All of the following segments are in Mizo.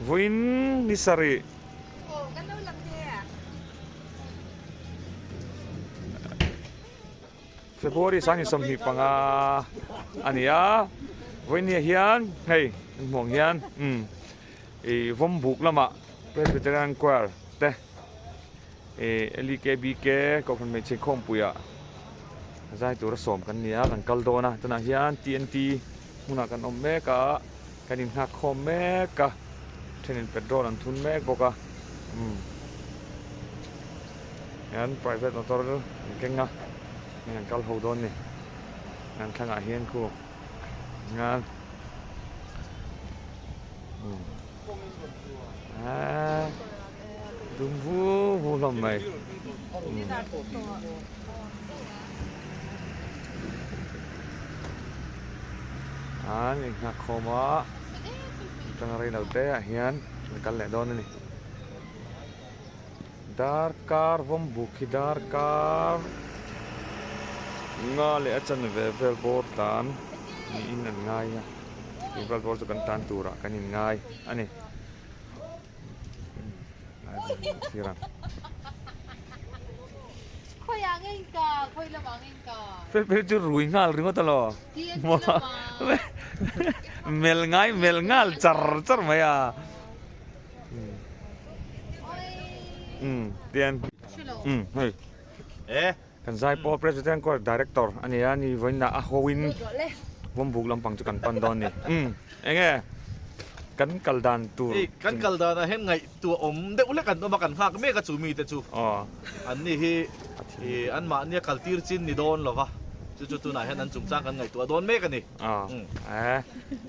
Vawiin ni sarih. February 25 a ni a, vawiin ni ah hian hei kan hmuh ang hian umm ih Vawmbuk lamah Presbyterian Choir te ih LEKBK Kohhran Hmeichhe Khawmpuiah zai tura sawm kan ni a, kan kal dawn a, tunah hian TNT hmunah kan awm mek a, kan inghak khawm mek a, thenin petrol an thun mek bawk a, umm hian private motor an keng a, heng an kal ho dawn a ni, an thlangah hian khu hian umm eee dum vu vu hlawm mai umm. An inghak khawm a, atanga rei lo te ah hian an kal leh dawn a ni. Darkar vawm buk hi darkar nga leh a chanve vel bawr tan niin an ngai a, tih vel bawr chu kan tan turah kan inngai a ni. Felfel chu rui nghal ringawt alaw mel ngai mel nghal char char mai a umm tian umm hei kan zaipawl president court director a nia ni vawiinah a hoin vawmbuk lampang chu kan pan dawn a ni umm enge kan kal dan tur Hei kan kal danah hian ngaihtuah awm deuh hlek an awm a kan nghak mek a chu mite chu an ni hi ih anmahnia kal tir chin ni dawn lo va chu chu tunah hian an chungchang kan ngaihtuah dawn mek a ni. Aw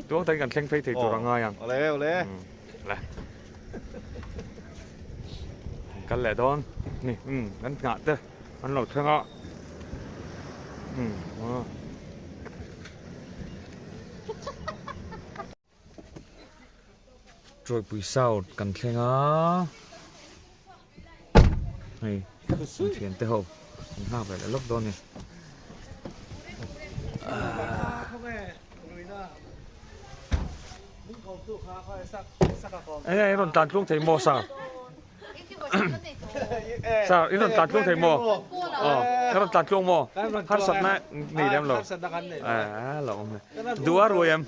tuang takin kan thleng phei thei tur a ngai ang. Awle awle. Le. Kal leh dawn ni umm kan nghah te an lo thleng a umm aw. Tawipui South kan thleng a hei an thian te ho an nghak ve leh lawk dawn a ni. Enge i rawn tlan tlung thei maw sir? Sir i rawn tlan tlung thei maw? Aw i rawn tlan tlung maw? Harsatna nei lem lo. Aaa lo awm e. Duh a rui em?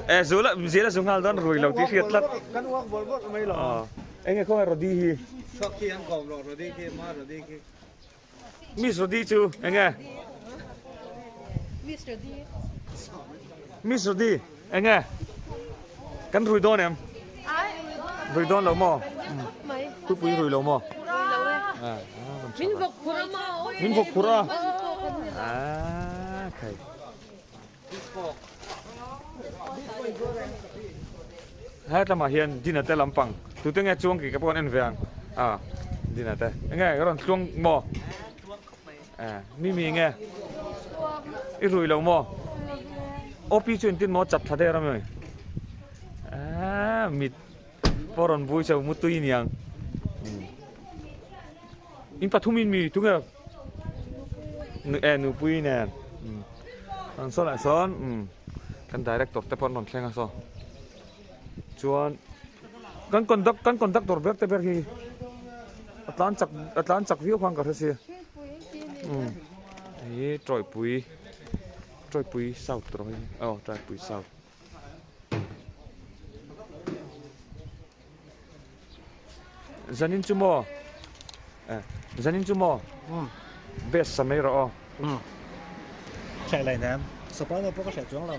E zu la zil a zu nghal dawn rui lo tih hriat tlat. Kan uak bawrh bawrh mai lo. Aw enge khawnge Rodi hi? Chhuak khi an kawm lo Rodi khi ma Rodi khi. Miss Rodi chu enge? Miss Rodi. Miss Rodi enge? Kan rui dawn em? Rui dawn lo maw? Pui rui lo maw? Rui lo e. Min vawk phur a maw? Min vawk phur a? Ah, khai. He tlamah hian dinner te lampang tute nge chuang kih ka pawh an en ve ang a dinner te enge ka rawn tluang maw eh mimi nge i rui lo maw op chu engtin maw chat thla der ami eh mit pawh rawn bui chho mutui niang in pathumin mi tunge eh nupui nen an sawn ah sawn kan director te pawh an rawn thleng a saw chuan kan conduct kan conductor ber te ber hi a tlan chak a tlan chak viau khan ka hre sia hei hi tawipui tawipui south tur hi aw tawipui south. Zanin chu maw eh zanin chu maw best sa mai rawh aw. Hreh lai nem soprano pawh ka hreh chuang lo.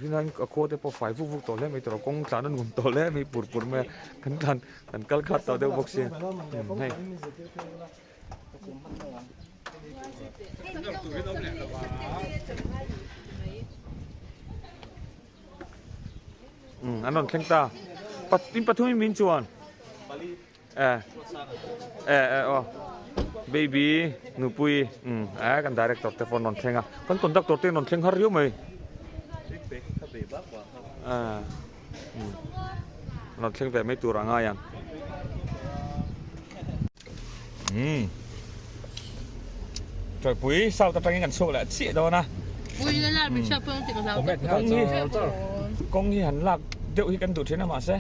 Rinain a khua te pawh fai vuk vuk tawh hle mai tawh kawng tlan a nuam tawh hle mai pur pur mai a kan tlan kan kal khat tawh deuh bawk sia hei. An rawn thleng ta in pathum in min chuan eh eh eh aw baby nupui um eh kan director te pawh an rawn thleng a kan conductor te an rawn thleng har riau mai eh um an rawn thleng ve mai tur a ngai ang. Umm Tawipui south atangin kan chhuak leh chiah dawn a. Kawng hi kawng hi han lak deuh hi kan duh thin a mahse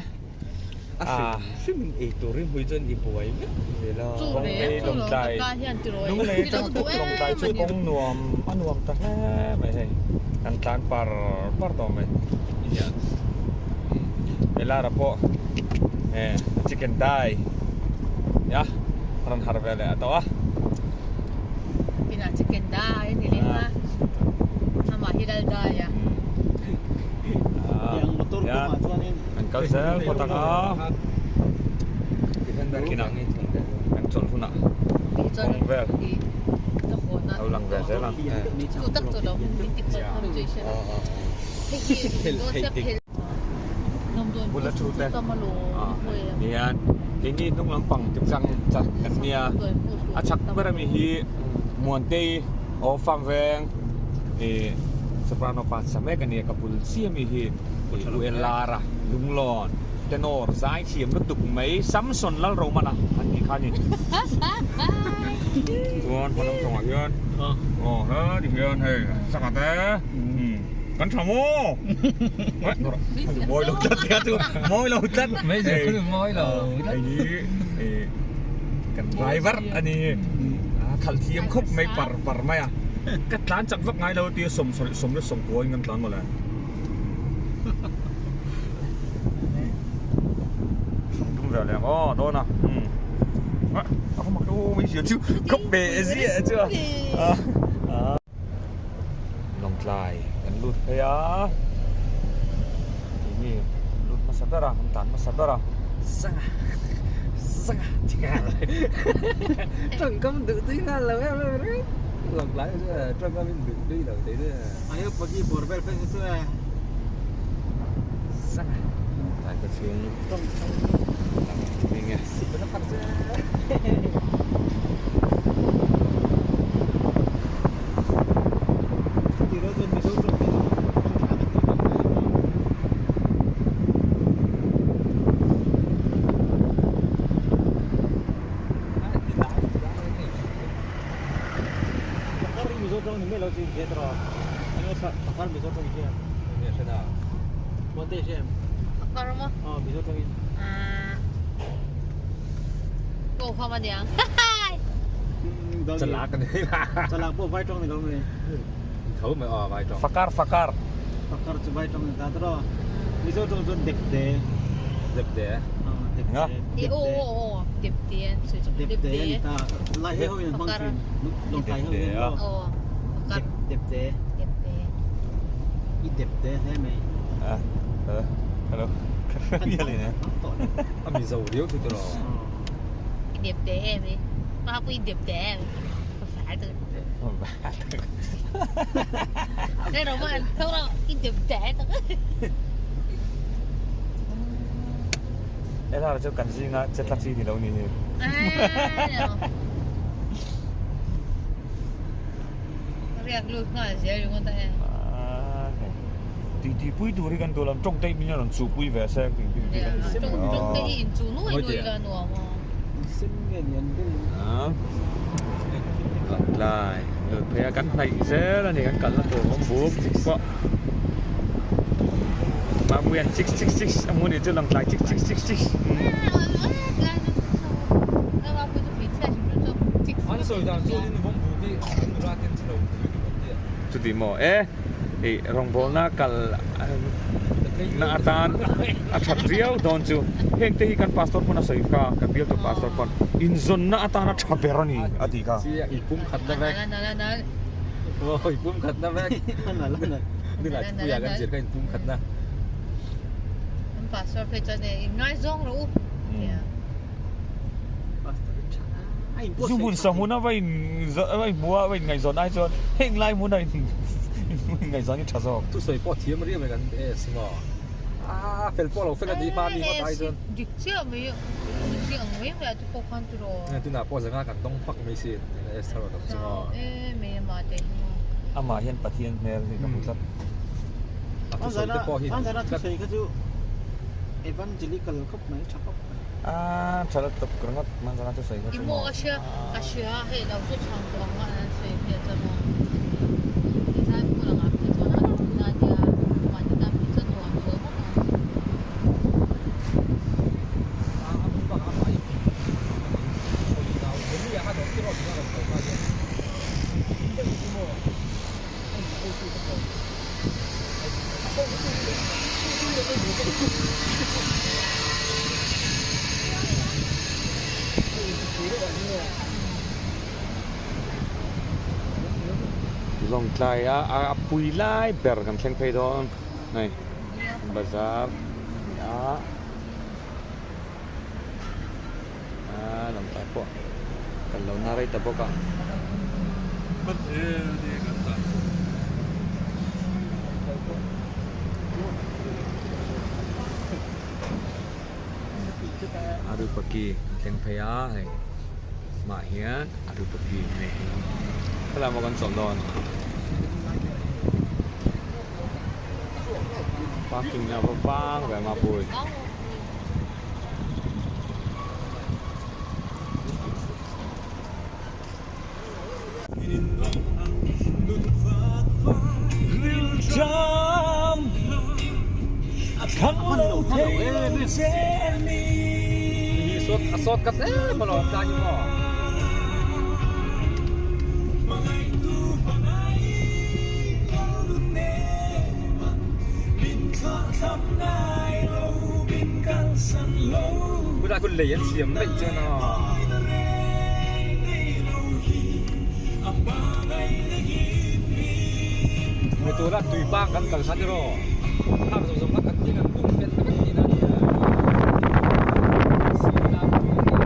a hrim hrim in ei tur hi hmui chuan i buai vek zel a. Kawng ei lawngtlai lunglei atang tuk lawngtlai chu kawng nuam a nuam ta hle mai hei kan tlan par par tawh mai hian helara pawh eh chicken dai nia a rawn har ve leh a tawh a. Inah chicken dai a ni leh a amah hi lal dai a. Kan kal zel phawt ang a kinah kan chawlh hunah kawng vel lo lang ve zel ang. Bula thu te hian keini hnung lampang chang chak kan nia a chhak ber ami hi Muantei aw farm veng ih soprano pa sa mek ania ka bul chiah ami hi ih u Elara Lunglawn tenor zai thiam lutuk mai Samson Lalromana an tih kha a ni chuan hma lamtawngah hian aw he tihian hei sangha te. Kan tha maw? Mawi lo tlat tia chu mawi lo tlat. Mai chu mawi lo tlat. Hei hi kan driver a ni. A khalh thiam khawp mai par par mai a. Ka tlan chak vak ngai lo tia sawm sawm sawm leh sawm kuain kan tlan mawle. Tum ve leh ang aw dawn a. A khaw mak deuh mai sia chu ka pe ziah chu a. Lawngtlai kan lut phei a keini kan lut hmasa ber a kan tlan hmasa ber a zanga zanga ti nghal tawngkam duh tui nghal lo em em reng Lawngtlai chu tawngkam in duh tui lo thei chu a pagi bawr vel phei chu e zanga tlai ka chhung eng e Chalak ani Chalak pawh vai tawng ni lo mai. Tho mai aw vai tawng. Fakar fakar. Fakar chu vai tawng ni ta tawh. Mizo tawng chuan depte. Depte. Depte. I aw aw aw depte soi chu depte ani ta. Lai he ho in hmang thin. Lawngtlai ho in aw. Fakar. Depte. Depte. I depte hle mai. Ah. Hello. A mizo riau chu tiraw. I depte em i. Pa pui depte em. Ka fai tak. Đây rồi mà không đâu, i depte tak. Ela chu kan zinga chetla chi ni lo ni hi. Riak lut nghal zel ringawt a em. Ti ti pui tur hi kan duh lo, tawng te min rawn chu pui ve se ti ti ti. Tawng te hi in chu nuai nuai la nuam a. Sem nge ni an bel. Lai lut phei a kan hnaih zel a ni kan kalna tur awm buk pawh. Mapuian 666 a hmu ni chu Lawngtlai 6666. An sawi dan chuan in vawm buk hi an nula ten chi lo pui ni an ti a. Chuti maw e ih rawngbawlna kal na atan a that riau dawn chu heng te hi kan pastor pawn a sawi kha kan bialtu pastor pawn inzawnna atana tha ber a ni a tih kha. Chi i pum khat na vek. Aw i pum khat na vek. Nilai puia kan zir kha in pum khat na. Kan pastor phei chuan e in ngaizawng rawh u. Zu hmun sa hmun a va in va in hmu a va in ngaihzawn ai chuan heng lai hmun a in ngaihzawn hi tha zawk. Thusawi pawh thiam riau mai kan AS maw? A fel pawh lo fel a ti hma mi ngawt ai chuan. Dik chiah mai dik chiah ang mai mai a ti pawh khan tiraw. Tunah pawh zanga kan dawng fak mai sin AS thar rawh chu maw. E mai amah te hi maw. Amah hian Pathian hmel hi ka hmu tlat. A thusawi te pawh hi Anzana thusawi kha chu evangelical khawp mai tha khawp mai. A tha la tawp ringawt Manzana thusawi kha chu maw. I maw a hria a hria hei lo chu chhang tawh ang a an sawi hmel chuan maw. Zai hmun ang a. Lawngtlai a a pui lai ber kan thleng phei dawn hei bazar a ni a aaa Lawngtlai pawh kal lo na rei ta bawk a. Arupaki kan thleng phei a hei mah hian Arupaki a ni helai maw kan chawlh dawn parking a va vang ve mah pui. A sawt kat em alawm tlai hi maw. Khulai khu lei an siam daih chuan aw. Mi tuna tui bak kan kal kha tiraw khang zawng zawng kha kan tih kan pum pen vek tihna a nia. Siam tui a nia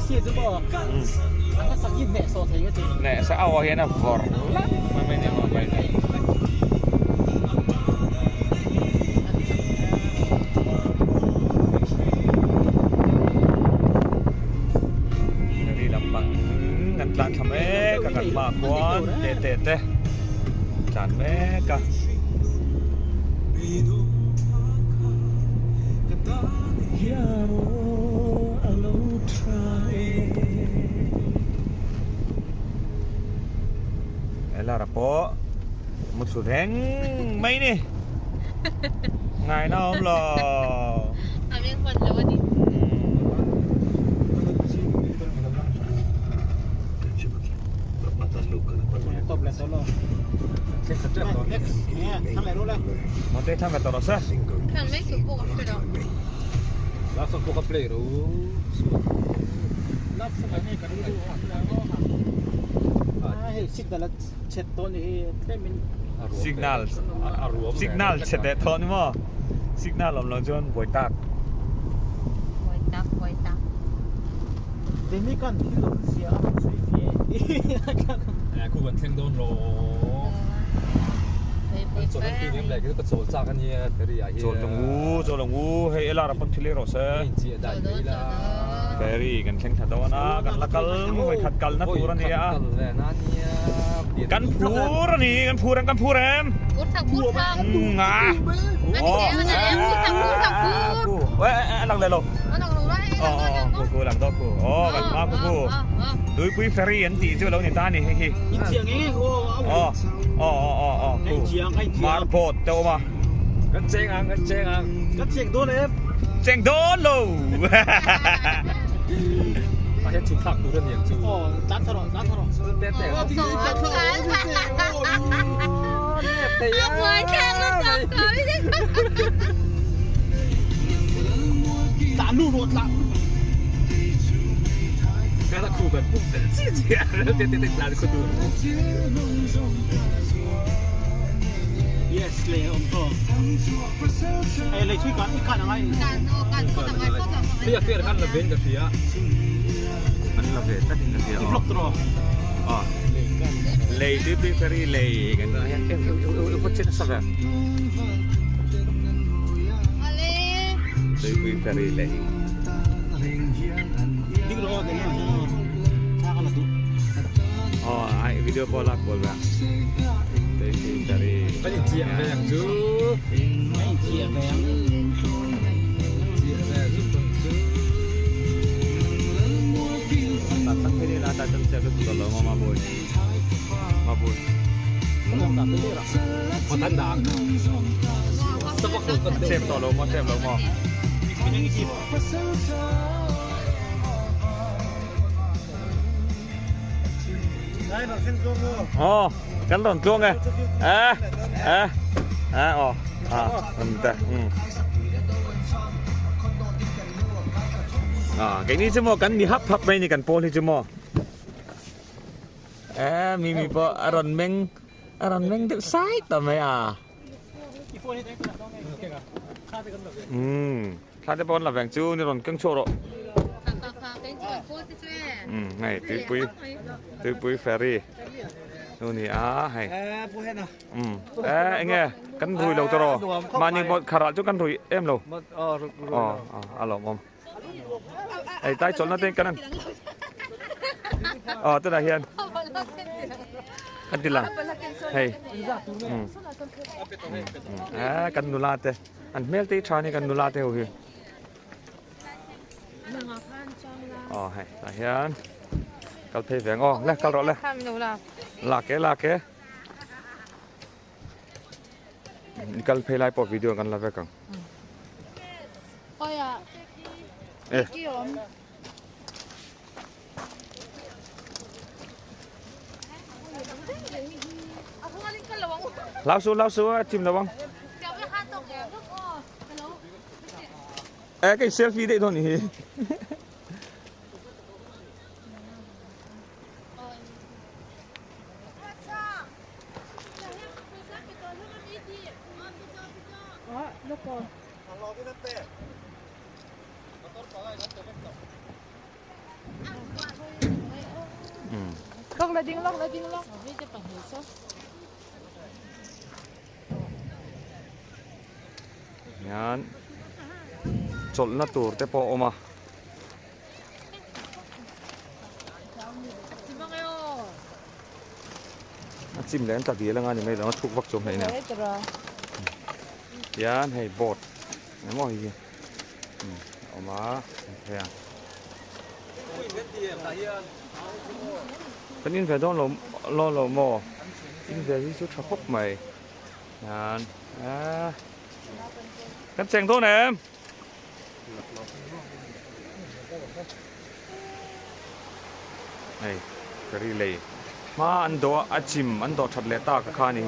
tih te pawh. Neh sa aw ah hian a vawrh lap mai mai nia maw mai ni. Ferry lampang kan tlan thla mek a kan hmaah khuan te te te tlan mek a. Lara pawh mu thlu reng mai ni ngaina awm lo. A meng hman lo a ni. Mate thang ka tawh rawh se. Thang mai chu pawh ka hre lo. Signal signal chhe teh thawh ni maw signal awm lo chuan buai tak. Buai tak buai tak. Khu kan thleng dawn lo. Kan chawl an tih lem leh ka chawl chak a nia ferry ah hian. Chawl tlung u chawl ang u hei elar ah pawn thil ei rawh se. Ferry kan thleng thla dawn a kan la kal vawikhat kalna tur a nia. Kan phur a ni kan phur em kan phur em. Phur thak phur thak. Nga. Phur thak phur thak phur. A lang leh lo. A lang lo lai. Aw ku lang daw ku. Aw kan hma ku ku. Tuipui ferry an tih chu lo ni ta a ni hei hi. Aw aw aw aw aw ku. Mar boat te awm a. Kan cheng ang kan cheng ang. Kan cheng dawn em? Cheng dawn lo. A hian chhuk thlak tur a ni ang chu. Aw tlan thla rawh tlan thla rawh. A buai thlak lutuk tawh. Tlan lu rawh tlan. Ka khu kan pum tel chi chi a te te te tlan khu tur. Yes le om to. Ei lei thui kan i kan angai. Kan o kan khawt angai khawt angai. Hei a fair khan la ven ka hria. An la ve tlat in ka hria. I vlog tawh rawh. Aw. Lei tuipui ferry lei kan tih hian eu eu eu eu vawt chet nasa ve. Ale. Tuipui ferry lei. Ding rawh. Oh, ai video pawh lak kual ve. Tei ferry. Kan in chiah ve ang chu. Kan in chiah ve ang. Chiah ve chu chu. Ta tak phei la ta cham chiah ka lo ma ma bui. Ma bui. Matan dang. Chem to lo mo chem lo mo. Ồ, cắn đòn chuông này. À, à, à, ồ, à, ừ, ừ. À, cái này chứ mà cắn đi hấp hấp mấy này cắn pol thì chứ mà. À, mi mi po aron meng aron meng được sai tao mày à. Ừ, thà te pon là vàng chú ni ron keng chô rồi. Ừ, này tứ pui tứ pui ferry. Nu ni a hay. Ừ, ê anh nghe, cắn rùi lâu tao rồi. Mà nhưng bọn khara chú cắn rùi em lâu. Ờ, alo mom. Ê, tay chọn nó tên cái này. Ờ, tức là hiền. Cắn đi làm. Hey. Ừ. À, cắn nula te. Anh mel te cha ni cắn nula te ho hi. Ờ, hay, là hiền. Cắt phê vàng ô, lẹ cắt rõ lẹ. Là cái. Cắt phê lại bỏ video cắn là về cẳng. Ôi à. Ê. Lão su chim đâu băng. Ê, cái selfie đấy thôi nhỉ. Lóc là ding lóc. Nhán. Chột na tur te po oma. A chim len ta di la nga ni mai lo thuk vak chum hei na. Yan hei boat. Nè mo hi. Oma he. Kan in ve don lo lo lo mo. In ve hi chu tha khop mai. Yan. À. Kan cheng thôn em. Này, cái relay. Mà ăn đồ à chim ăn đồ thật lẹ ta cái kha này.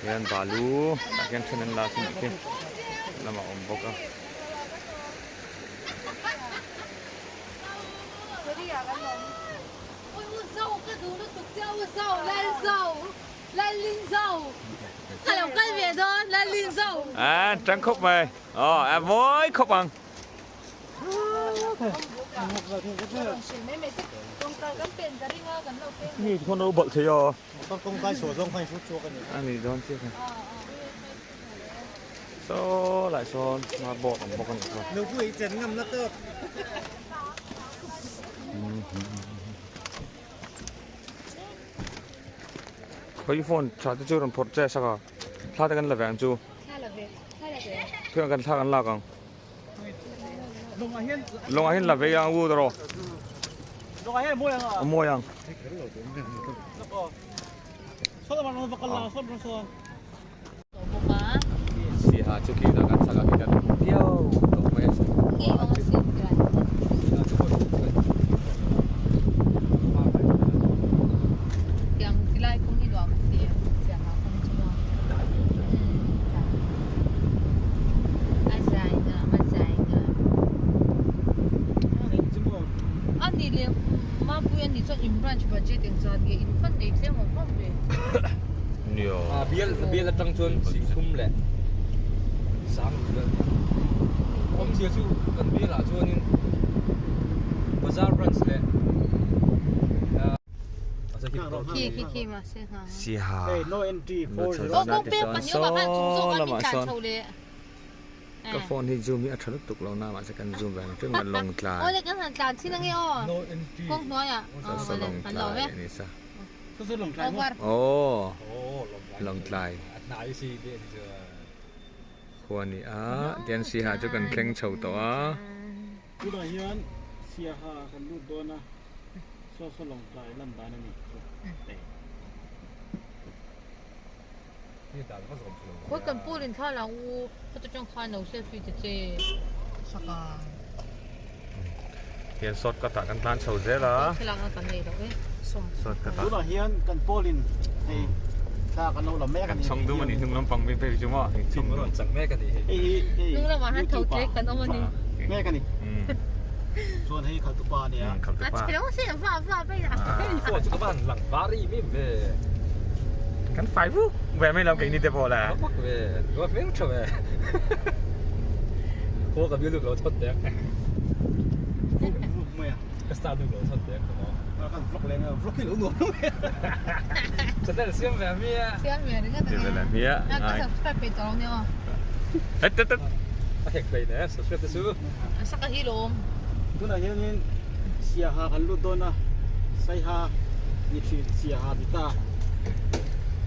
Yan balu, yan chenan la sin ke. Lama om boka. À, trắng khúc mày. Ờ, à với khúc bằng. Ni con đâu bận thế rồi. Con cái sổ rong hay phút cái này. Anh đi đón chiếc này. Số lại số mà bọt bọt con. Nếu quý chân ngâm nó tớp. Khơi phone trả cho chú phật chơi sao cả. Thà cái là vàng chú. Thưa cái thà cái là con. Long Hiên là về ăn u rồi. Long Hiên mua à? Mua ăn. Xì hà chú kỳ là cái sao cái tiêu đồ mấy. À, bia là trăng chuôn xí thum lệ sáng rồi hôm chiều chú cần bia là chuôn nhưng bazaar branch lệ Khi khi khi mà sẽ hả? Xì hà. No entry 4 Ô, công bia bạn nhớ bảo bạn chúng tôi con mình trả chầu lệ. Ka phone hi zoom hi a tha lutuk lo na mahse kan zoom ve ang hrim a lawng tlai. Awle kan han tlan chin ange aw. Kawng hnuai ah Sa lawng tlai a ni sa. Over. Aw lawng tlai. Khua a ni a tian Siaha chu kan thleng chho tawh a. Tunah hian Siaha kan lut dawn a saw saw lawng tlai lan dan a ni chu. Khawi kan pool in thla la u heta tang khan lo selfie ta che sak a. Hian shortcut ah kan tlan chho zel a. Thlalak na kan nei loh e. Shortcut ah. Tunah hian kan pool in hei thla kan lo la mek a ni. Kan chhawng dum a ni hnung lampang mi phei chu maw. Chhawng rawn chang mek a ni hei. Hei hi hei Hnung lamah hian tho tlek kan awm a ni. Mek a ni. Chuan hei khaltupa a nia. Khaltupa. A chhe lo se va va bai a. Hei phone chu ka van lang var em em ve. Kan fai vuk ve mai lo keini te pawh le. Ka vak ve. Ka va hmel tha ve. Khaw ka bial duk lo thawt dek. Vuk vuk mai a. Ka star duk lo thawt dek ka maw. Kan vlog leh nga vlog hi lo nuam lo mai. Channel siam ve ami a. Siam ve ringawt Ti ve le hmia. Ka subscribe pe tawh lo nia aw. Het het het. A hek hlei ne subscribe te chu. A sak a hi lawm. Tunah hianin Siaha kan lut dawn a, Saiha ni thin Siaha ti ta.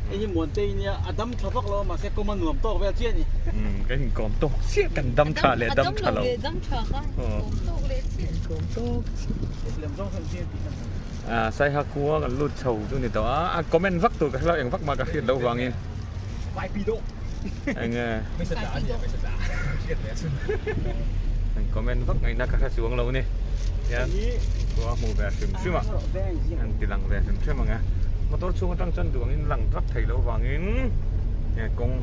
Hei hi Muantei nia a dam tha vak lo a mahse kawm a nuam tawk vel chiah a ni. Umm kan inkawm tawk chiah kan dam tha leh dam tha lo. A dam lo leh dam tha kha inkawm tawk leh chiah. Inkawm tawk chiah. Lem zawng zawng chiah tih kan hmu. Ah Saiha khua kan lut chho chu ni tawh a, a comment vak tur ka hre lo eng vak mah ka hriat loh vangin. Vai pi dawh. Eng nge? Hmeichhe tla a nia hmeichhe tla. Hriat ve a chhun. An comment vak ngaihna ka hre chuang lo ni. Hian khua hmu ve hrim hrim a an ti lang ve hrim hrim ang e. Motor chhung atang chuan duh angin lang vak thei loh vangin he kawng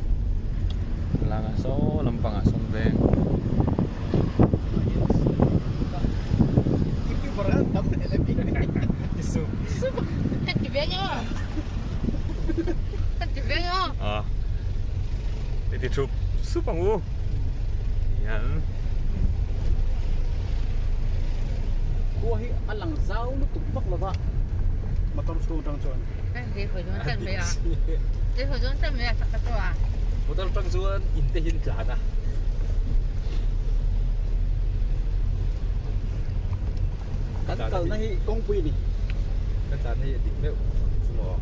lang ah saw lampang ah sawn veng. A i ti thup sup ang u hian Khua hi a lang zau lutuk vak lova motor chhung atang chuan. Motor atang chuan in te hi an tlan a. Kan kalna hi kawngpui a ni. Kan tlanna hi a dik meuh chu maw?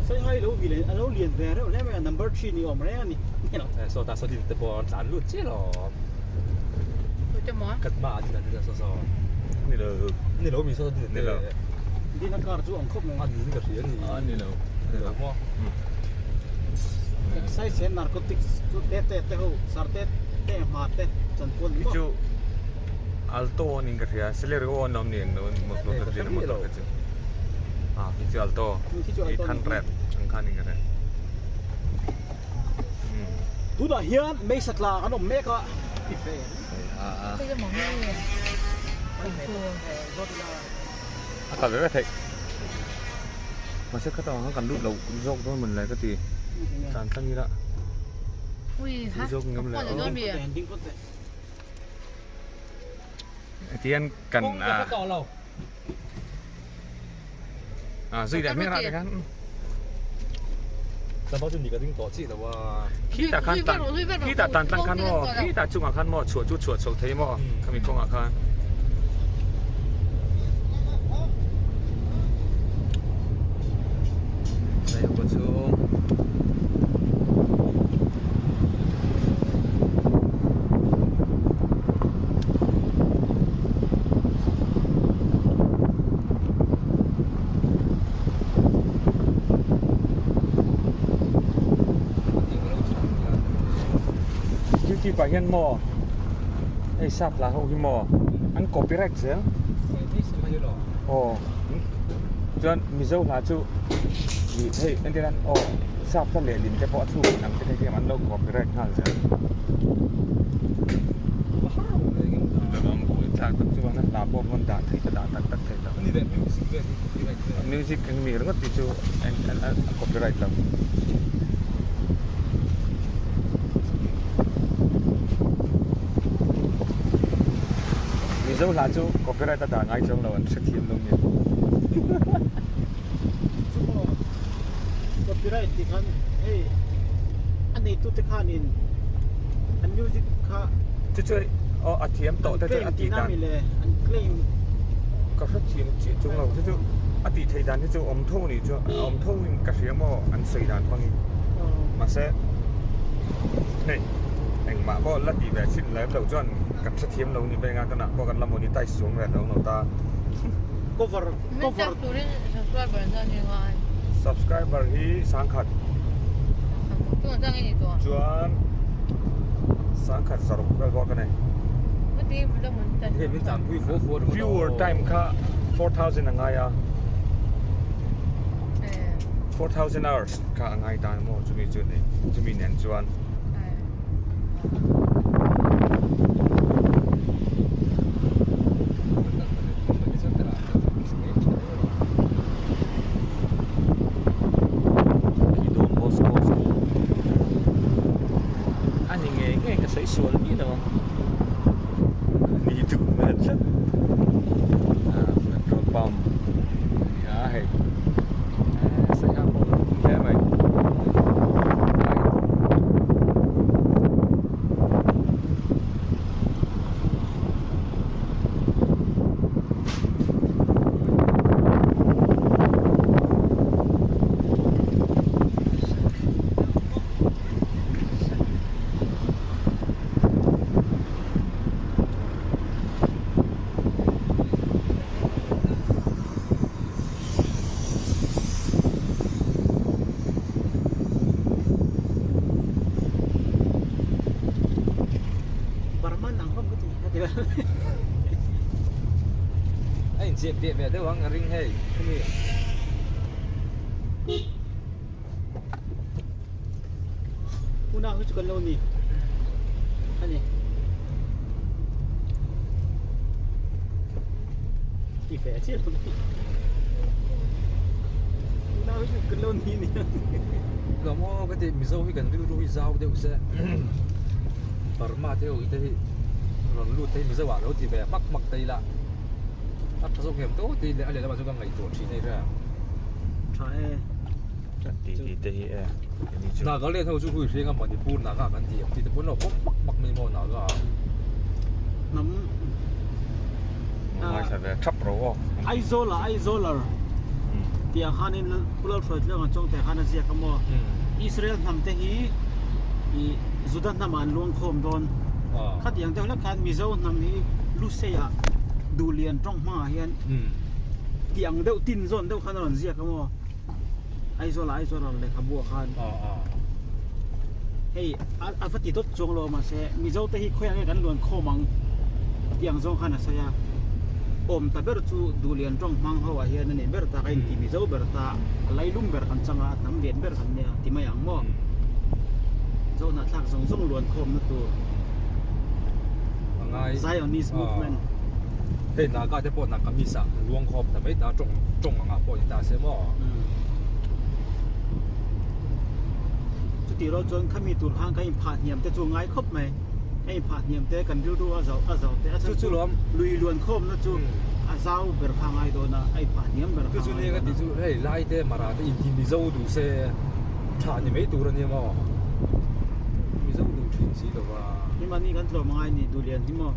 Saiha lo vi leh a lo lian ve reuh hle mai a, number three ni awm reng a ni. Saw ta saw din te pawh an tlan lut chiah lo. Kan hma ah din an saw saw. Ni lo. Ni lo mi saw din Ni lo. Din a car chu ang khawp mai. A ni ka hria a ni. A ni lo. Ni lo maw? Excise and narcotics chu te te te ho sar te te hma te chanpual ni maw? Khi chu Alto a niin ka hria Celerio an awm ni ang lo motor ka chin motor ka chin a khi chu Alto 800 ang kha niin ka hria. Tunah hian Meisa tla kan awm mek a. A kal ve ve theih. Mahse kha tawng khan kan lut lo zawk dawn mawn le ka ti. Tlan tlang ila. Lut zawk ngam le aw. Tihian kan a. A zui leh hmel ah te khan. Khitah khan tan khitah tan tlang khan maw khitah chungah khan maw chhuah chu chhuah chho thei maw khami kawngah khan. Youtube ah hian maw hei sap lah ho hi maw an copyright zel aw chuan mizo hla chu ih hei entir nan aw sap hla lehlin te pawh a thluk in ang te kha an lo copyright nghal zel thlak tak chuan a hla pawh rawn dah theih ta dah tak tak theih loh music eng mi ringawt tih chu a copyright lo. Mizo hla chu copyright a dah ngai chuang lo an hrethiam lo nia. Chu maw copyright tih khan hei a neitu te khanin. An music kha Chu chu aw a thiam tawh te chu a tih dan. An claim. Ka hre thiam chiah chung lo chu chu a tih theih dan hi chu awm tho nih chu a awm tho in ka hria maw an sawi dan hmangin mahse hei engmah pawh la tih ve chin lem loh chuan kan hre thiam lo ni veng a tunah pawh kan la monetize chuang ve lo lo ta. Cover cover. Subscriber hi sangkhat. Chuan sangkhat zaruk vel bawk a nei. Viewer time kha 4000 a ngai a. 4000 hours kha a ngai ta maw chumi chu ni chumi nen chuan. Khi Don Bosco School a ni ngei ngei ka sawi sual miah lo ang ni duh hmel tlat ah petrol pump a ni a hei eh saiha pawh a lo awm hle mai. Burman ang hlawm ka ti ka ti A inziak piah ve deuh ang a ring hei khumi. Unau hi chu kan lo ni a ni. Ti fe chiah lo ni. Unau hi chu kan lo ni ni. Lawm aw ka ti Mizo hi kan rilru hi zau deuh se Burma te ho hi te hi rawn lut te hi Mizo ah lo ti ve hmak hmak ta ila a tha zawk em tawh tih leh a lehlamah chuan ka ngaihtuah thin a ni ria. Tha e. Ti ti te hi e ni chu. Nagaland ho chu hui hriang a Manipur Naga kan ti ang tih te pawh an lo pawm hmak hmak mai maw Naga ah. Hnam Ngaithla ve thap ro aw. Aizawl ah Aizawler tih ah khanin Pu Lalhruaitluang a chawng te khan a ziak a maw. Israel hnam te hi ih Juda hnam ah an luang khawm dawn. Khatiang deuh hlek khan Mizo hnam hi Lusei ah Duhlian tawng hmangah hian tih ang deuh tin zawn deuh khan a rawn ziak a maw. Aizawl ah Aizawl lehkhabu ah khan hei a va ti dawt chuang lo a mahse Mizo te hi khawiah nge kan luan khawm ang tih ang zawng khan a sawi a awm ta ber chu Duhlian tawng hmang ho ah hian a ni ber ta ka inti Mizo ber ta a lailum ber kan chang a a hnam lian ber kan nia ti mai ang maw Zohnahthlak zawng zawng luan khawm na tur Zionist movement. Hei Naga te pawh Nagamese ah luang khawm ta mai ta tawng tawng anga pawh ni ta se maw. Chutih rual chuan khami tur khan kan inphah hniam te chu ngai khawp mai. Kan inphah hniam te kan rilru a zauh a zauh te a chhan chu lui luan khawmna chu a zau ber kha ngai dawn a, a inphah hniam ber kha ngai dawn a. Chu chu nia ka ti chu hei lai te mara te inti Mizo duh se tha ni mai tur a nia maw. Mizo duh thin si lo va. Himani kan tlawm angai ni Duhlian hi maw.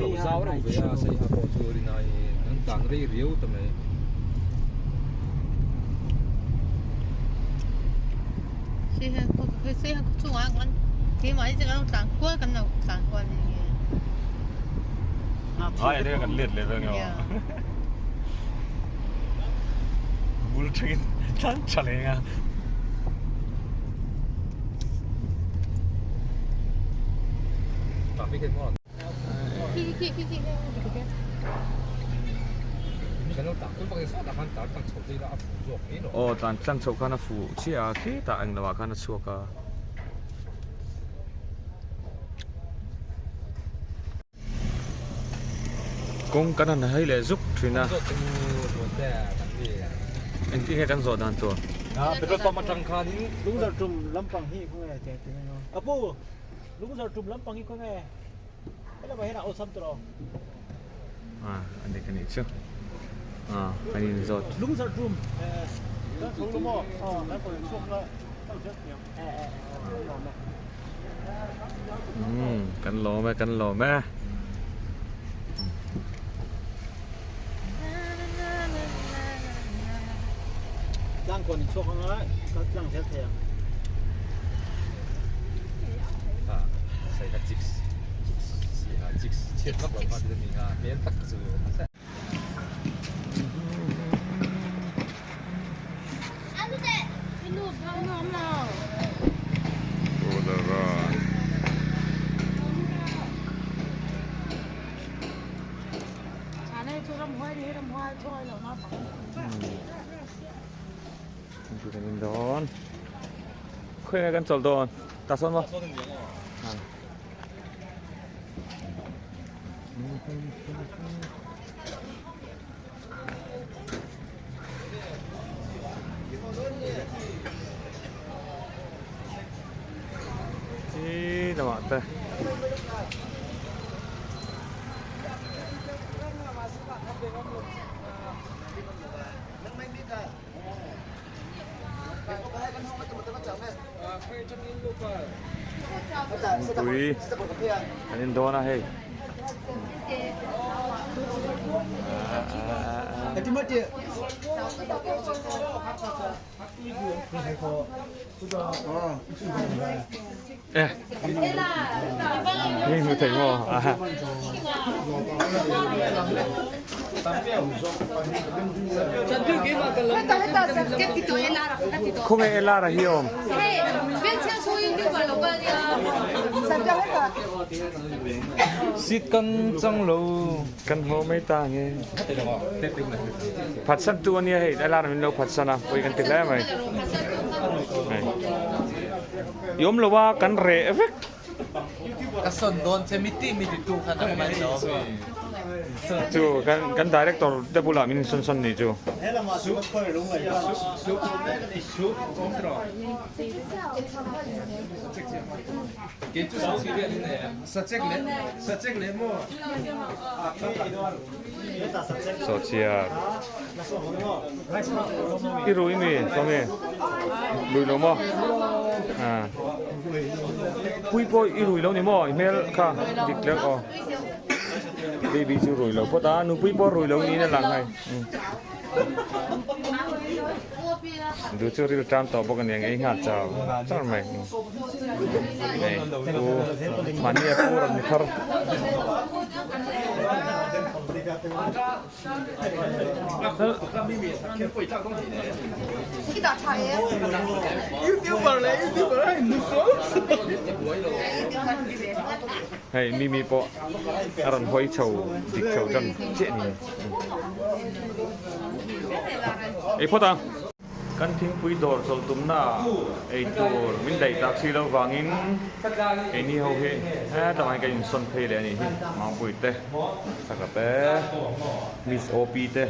Lo zau reuh ve a sei ha pawh chu rinai an tlan rei riau ta mai. Ai ania kan let leh vel nge aw. Bul thlengin tlan tha leh eng a. Traffic hi maw? Aw tlan tlang chhoh khan a fuh chiah a khitah englo ah khan a chhuak a. Kawng kan han hei leh zuk thin a. Engtin nge kan zawh dan tur? Petrol pump atang khanin Lungzar tum lampang hi khawnge teh teh emaw Apu Lungzar tum lampang hi khawnge helamah hian a awlsam tawh lo. A dik a nih chu. Kan inzawt. Umm kan lawm e kan lawm e. Tlang kawn in chhuak anga kal tlang zel thei ang. Khawi kan chawl dawn ta sawn maw Chi lamah te. Tui an in dawn a hei. Hei hmu thei maw? Khawnge Elara hi awm? Seat kan chang lo. Kan haw mai ta nge. Phatsan tu ania hei Elara min lo phatsan a pawi kan ti hle mai. I awm lo a kan reh vek. Ka sawn dawn che mi ti mi ti tu kha nang mai lo mi. Chu kan kan director te bulah min sawn sawn ni chu. Sawhchiar I rui mi Sawmi rui lo maw ah pui pawh i rui lo ni maw i hmel kha dik tlek aw baby chu rui lo phawt a nupui pawh rui lo niin a lang hei. Du chu ril tan tawh bawk a nia ei nghal chau char mai hei pu mahni a pu rawn ni thar. Hei mimi pawh a rawn hawi chho dik chho tan chiah a ni. Ei phawt a. Kan thingpui dawr chawlh tumna ei tur min daih tak si lo vangin keini ho hi hetah hian kan insawn phei leh a nih hi. Mangpui te, Saka te, Miss OP te,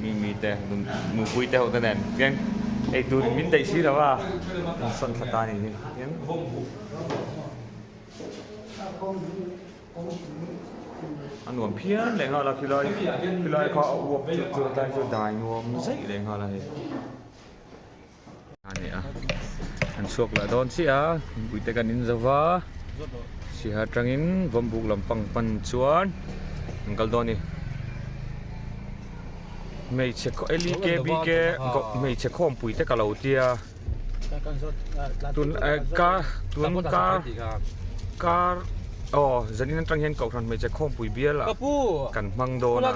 Mimi te, Nupui te ho te nen hian ei tur min daih si lo a, insawn thla ta a nih hi. A nuam phian leh nghal a khilai khilai kha a uap chu chu tlai chu dai nuam zeih leh nghal a hei a ni a an chhuak leh dawn chiah a mipui te kan in zo va sihar atangin vawmbuk lampang pan chuan an kal dawn a ni hmeichhe L E K B K hmeichhe khawmpui te ka lo tia. Tun ka tun kar kar aw zanin atang hian kohhran hmeichhe khawmpui bial ah kan hmang dawn a.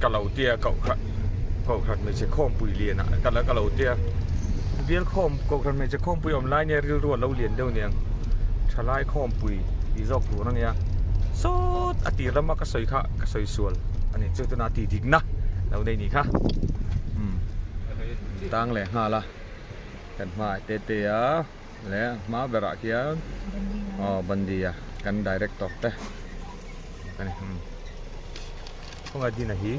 Ka lo tia kohhran kohhran hmeichhe khawmpui lian ah ka la ka lo tia bial khawm kohhran hmeichhe khawmpui awm lai nia rilru a lo lian deuh aniang thalai khawmpui tih zawk tur ania sawt a tir lama ka sawi kha ka sawi sual ani chu tuna tih dik na lo nei ni kha umm tang leh nghal a kan hmaah te te a. Leh hma berah khian aw Bandia kan director te a ni khawngaih Dina hi.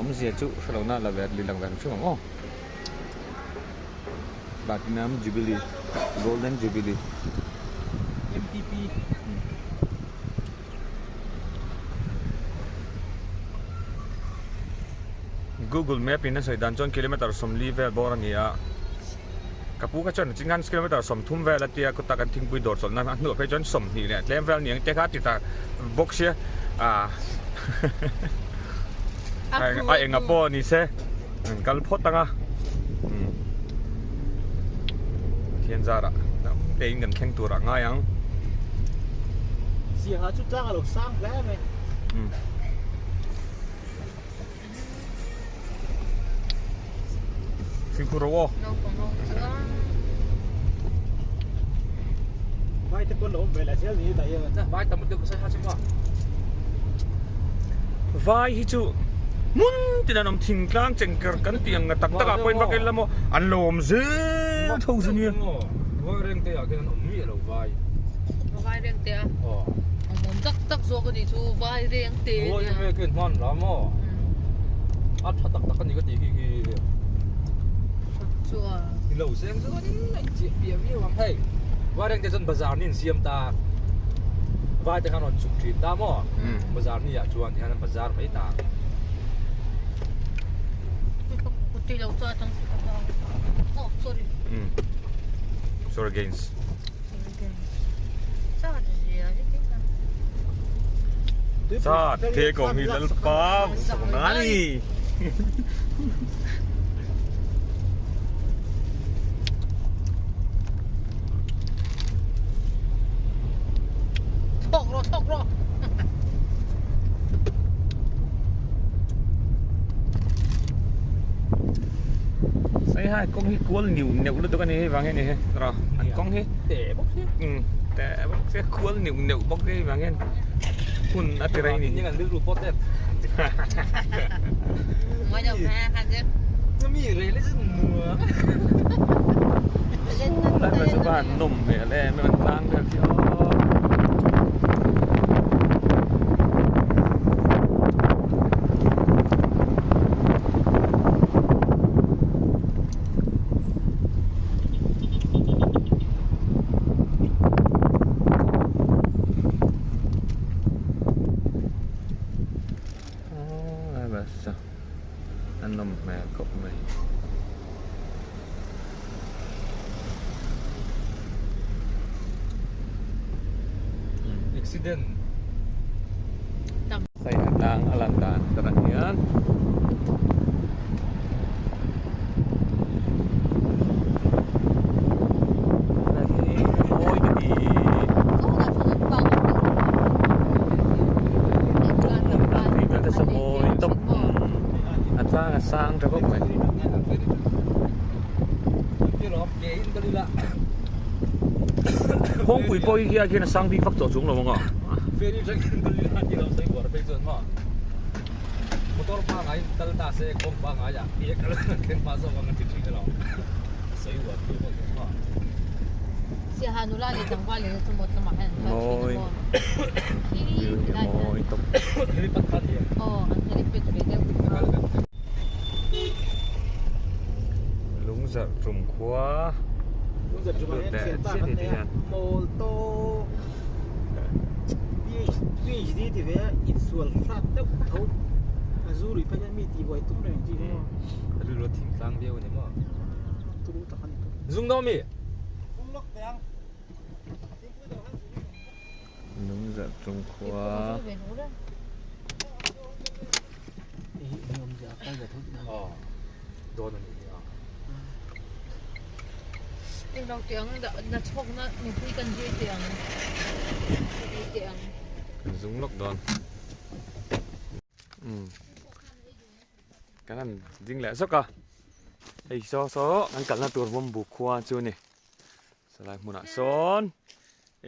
Awmzia chu hre lo na la ve li lang ve hrim hrim ang aw. Platinum Jubilee Golden Jubilee. MTP. Google Map in a sawi dan chuan kilometer 40 vel bawr a ni a. Ka pu kha chuan chin khan kilometer 30 vel a tia kawta kan thingpui dawr chawlhna a hnuah phei chuan 20 leh tlem vel ni ang te kha a ti ta bawk sia ah a enga pawh ni se an kal phawt ang a Pathian zarah dam tein kan thleng turah ngai ang. Siangah chu tlang a lo sang hle mai. Fimkhur rawh aw. Vai te pawn lo awm ve leh zel ni tah hian. Vai tam lutuk ka sawi ha chu maw. Vai hi chu hmun tin an awm thingtlang chengker kan tih ang tak tak ah pawhin vak ila maw an lo awm zel tho chu nia. Vai reng te ah khian an awm miah lo vai. Vai reng te a. Awm awm tak tak zawk a nih chu vai reng te nia. Vai reng te hman la maw. A tha tak tak a ni ka tih khi khi. Chu a. Ni lo seng chuan in a inchiah piah viau ang hei. Vai reng te chuan bazar ni an siam ta. Vai te khan rawn chhuk thin ta maw. Bazar ni ah chuan tihian an bazar mai ta. Oh sorry. Sorry against. Sa te ko mi lal pa nani. Thawk rawh thawk rawh. Sai hai kawng hi kual niu neuh lutuk a ni hei vang hian ni he rawh an kawng hi te bawk si te bawk si kual niu neuh bawk hei vang hian hun a ti rei ni ning an rilru pawt em mi rel hi chu nuam lai pa chu va han nawm hmel em em an tlang vel khi aw. A nawm hmel khawp mai. Accident. Saiha tlang a lan dan takah hian mawi ka ti. Mawi tawp a tlang a sang tha khawp mai. Kawngpui pawh hi khian a sang bik vak tawh chung lo ang a. Motor pangai kal ta se kawng pangai ah ke kal thleng hma zawk ang a ti thin alawm. Sawi uar tur pawh hian maw. Siaha nula leh tlangval leh chu mawt lamah hian an kal thin a maw. Mawi tawp. Helipad kha nia. Aw an helipad ve deuh. Lungzarh tum khua. Lungzarh tum ah hian thian ta kan nei a. Mawl tawk. PhD ti ve a insual hrat deuh tho a zu rih phei hian mi tih buai tum reng chi maw. A rilru a thing tlang viau a ni maw? Turu tak a ni tawh. Zung daw mi? Zung lawk teh ang. Nung zah chung khua. Aw dawn a ni hi a. Englo teh ang na chhawk na mipui kan zir teh ang teh ang. Kan zung lawk dawn. Um kan han ding leh zawk a hei saw saw kan kalna tur bawmbu khua chu a ni. Salai hmunah sawn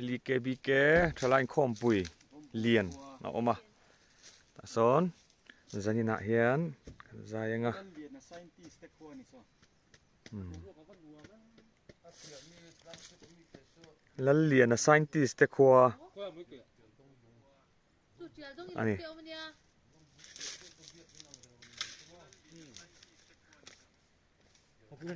LEKBK thalai inkhawmpui lian a awm a tah sawn zaninah hian kan zai ang a. Lalliana scientist te khua a ni. Hian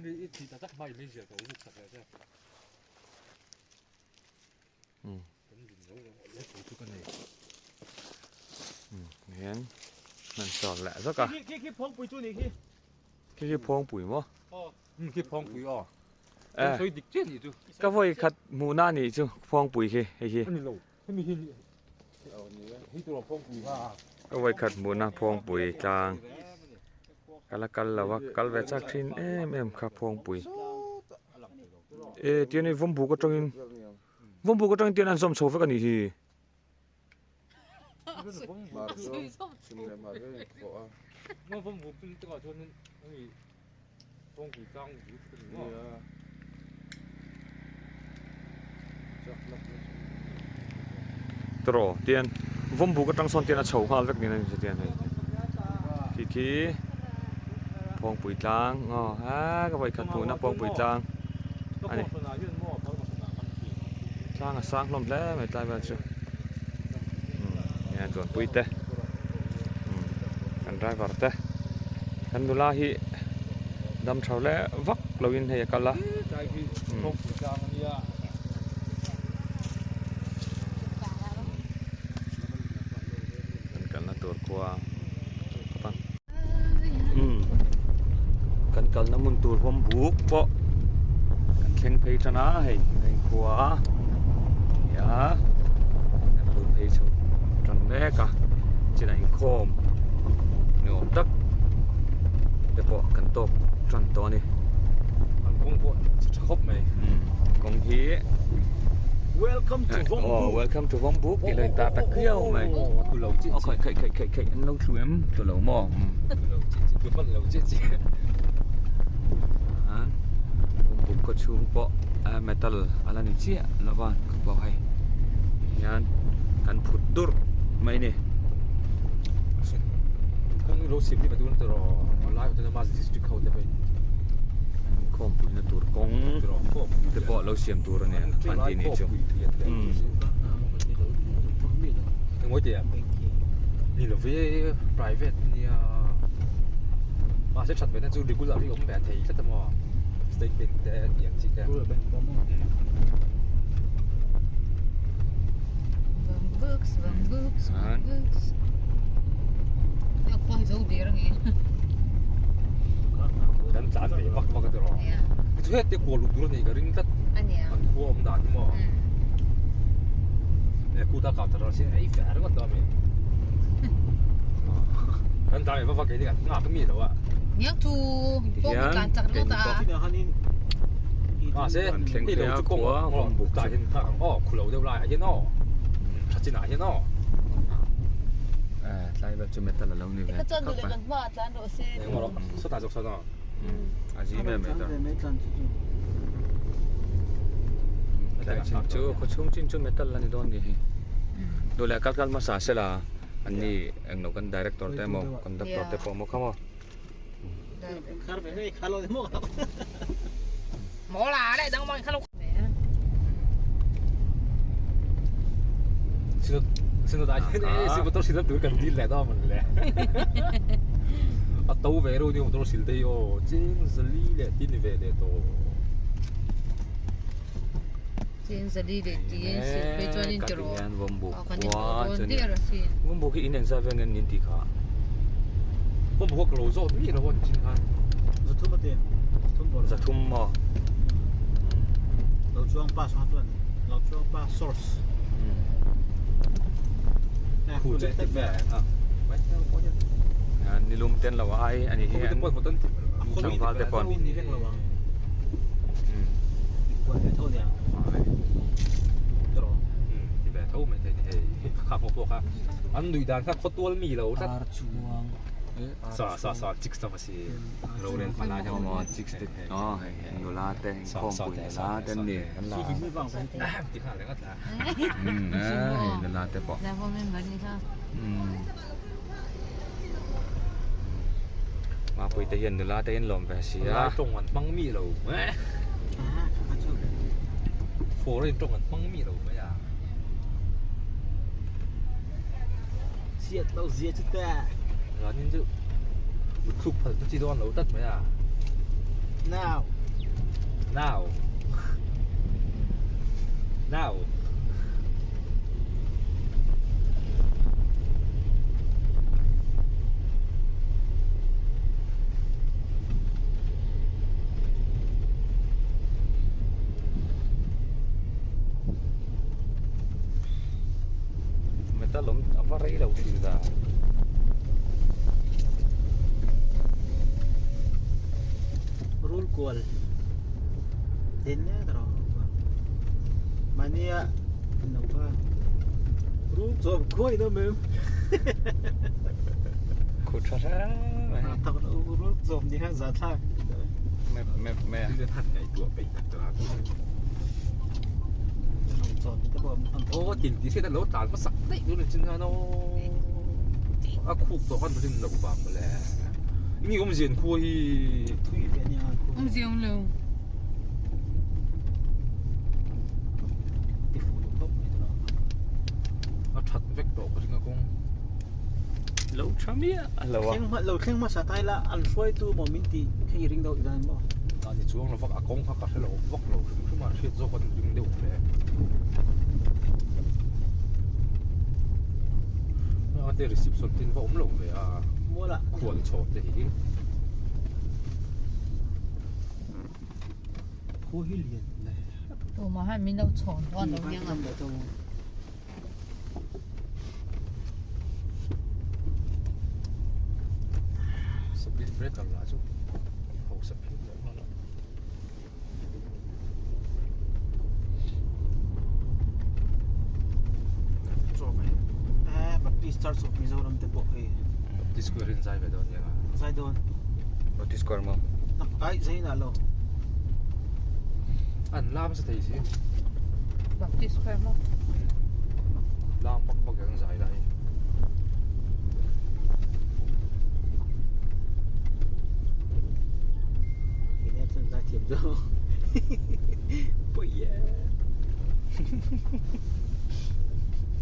hman sawm leh zawk a. Khi khi phawngpui chu ni khi. Khi khi phawngpui maw? Khi phawngpui aw. Kan sawi dik chiah nih chu. Ka vawi khat hmuhna nih chu phawngpui khi hei hi. Ani lo. Hemi hi hei tur phawngpui kha. Ka vawi khat hmuhna phawngpui tlang. Ka la kal lo a, ka kal ve chak thin em em kha phawngpui. E tian hei vawmbuk atangin vawmbuk atangin tian an zawm chho vek a nih hi. Tawh tian vawmbuk atang sawn tian a chho nghal vek niin a inhre tian hei khi khi phawngpui tlang aw aa ka vawikhat hmuhna phawngpui tlang a ni tlang a sang hlawm hle mai tlai vel chu umm chuanpui te kan driver te kan nula hi dam tho leh vak loin hei a kal a. Kan kalna tur khua khawp ang umm kan kalna hmun tur vawm buk pawh kan thleng phei tan a hei hei khua nia kan lut phei chho tan mek a chinah inkhawm ni awm tak te pawh kan tawk tan tawh a ni. An kawng pawh chi tha khawp mai. Umm kawng hi Welcome to Vawmbuk. Oh welcome to Vawmbuk tih lo in tar ta khiau mai. Tu lo chi chi. Khai khai khai khai an lo thlu em tu lo maw. Tu lo chi chi tu hman lo chi chi. An Vawmbuk khaw chhung pawh metal a la ni chiah lo va ka pawh hei hian kan phut durh mai ni. Kawng lo sim ni va tun tawh lai Autonomous District ho te pawh in Khawmpuina tur kawng te pawh lo siam tur a ni an tih ni chu. Engmawi tih ah ni lo ve private nia mahse that ve na chu regular hi awm ve thei tlat a maw state bank te tih ang chi te. Books, books, books. Kan tlan ve vak vak a tiraw. Chu heti kual luk tur a nei ka ring tlat. An khua awm dan hi maw. E kuta kap tar si ei fe ringawt dawn mi. Kan tlan ve vak vak keini kan nghak mi lo a. Niang chu pawh tlan chak ringawt a. Mahse hei lo chu kawng aw tah hian nghak ang aw khulo deuh laiah hian aw tha chinah hian aw. Tlai vel chu metal a lo ni ve khawp mai. Kan hmaah tlan rawh se. Engmaw rawh sawtah zawk sawn aw. A zi mai mai ta. Tlai chin chu khaw chhung chin chu metal a ni dawn ni hi. Duh leh kal kal hmasa sela an ni englo kan director te emaw conductor te pawh maw kha maw. A to ve reuh ni motor sil te hi aw cheng zali leh tin ve leh tawh. Cheng zali leh tin sil phei chuan in ti rawh. Kan in tawh dawn der asin. Vawmbuk hi in engzat vel nge nin tih kha? Vawmbuk a ka lo zawt miah lo a ni chin khan. Zathum a ti. Zathum bawr. Zathum maw? Lo chuang pa saw chuan lo chuang pa source. Khu chu ti ve a. Nilum ten lo ai ani hi an tlangval te pawn. Ni vek lo ang. Kual ve tho nia. Ti ve tho mai thei ni hei kha pawh pawh kha an nuih dan kha khaw tual mi lo tlat. Ar chuang. Sa sa sa chicks tam a si. Rorel pala hian maw chicks te aw hei nula te inkhawmpui nula te an ni an la ti kha leh ngat la. Hei nula te pawh. Mapui te hian nula te in lawm ve si a. Lai tawng an hmang mi lo. Foreign tawng an hmang mi lo mai a. Chiat lo zia chu ta. Ranin chu mut thluk phal chu chi dawn lo tlat mai a. Now. Now. Now. Metal awm a va rei lo thin ta. Rul kual den hle ta rawh rul kual. Mahnia lo kha rul chawp khuai deuh mai. Khu tha hle mai. Tak rul chawp ni kha za thlak. Map map mai a. Han ngaihtuah peih tak tak. Aw tin ti hriat a lo tlan hmasak daih tur ni chin khan aw a khuk tawh khan rin loh vang mawle enge awmzia an khua hi thui ve ania an khua awmzia awm lo ti fuh lo khawp mai tur a that vek tawh ka ring a kawng lo tha miah lo a thleng lo thleng hmasa ta ila an hruaitu maw min tih kha i ring deuh dan maw a ni chuang lo vak a kawng kha ka hre lo vak lo hrim hrim a hriat zawk an ring deuh hle a te reception tin va awm lo ve a muala khual chhawm te hi khu hi lian le tumah hian min lo chhawn dawn lo nia nga Speed breaker lah chu hausa phian leh nghal a. Eh, Baptist Church of Mizoram te pawh hei. Baptist Square in zai ve dawn nia. Zai dawn. Baptist Square maw? Ai, zai na lo. An lam sa thei si. Baptist Square maw? Lam bak bak ang zai lai. Ine chuan zai thiam chu. Pui e.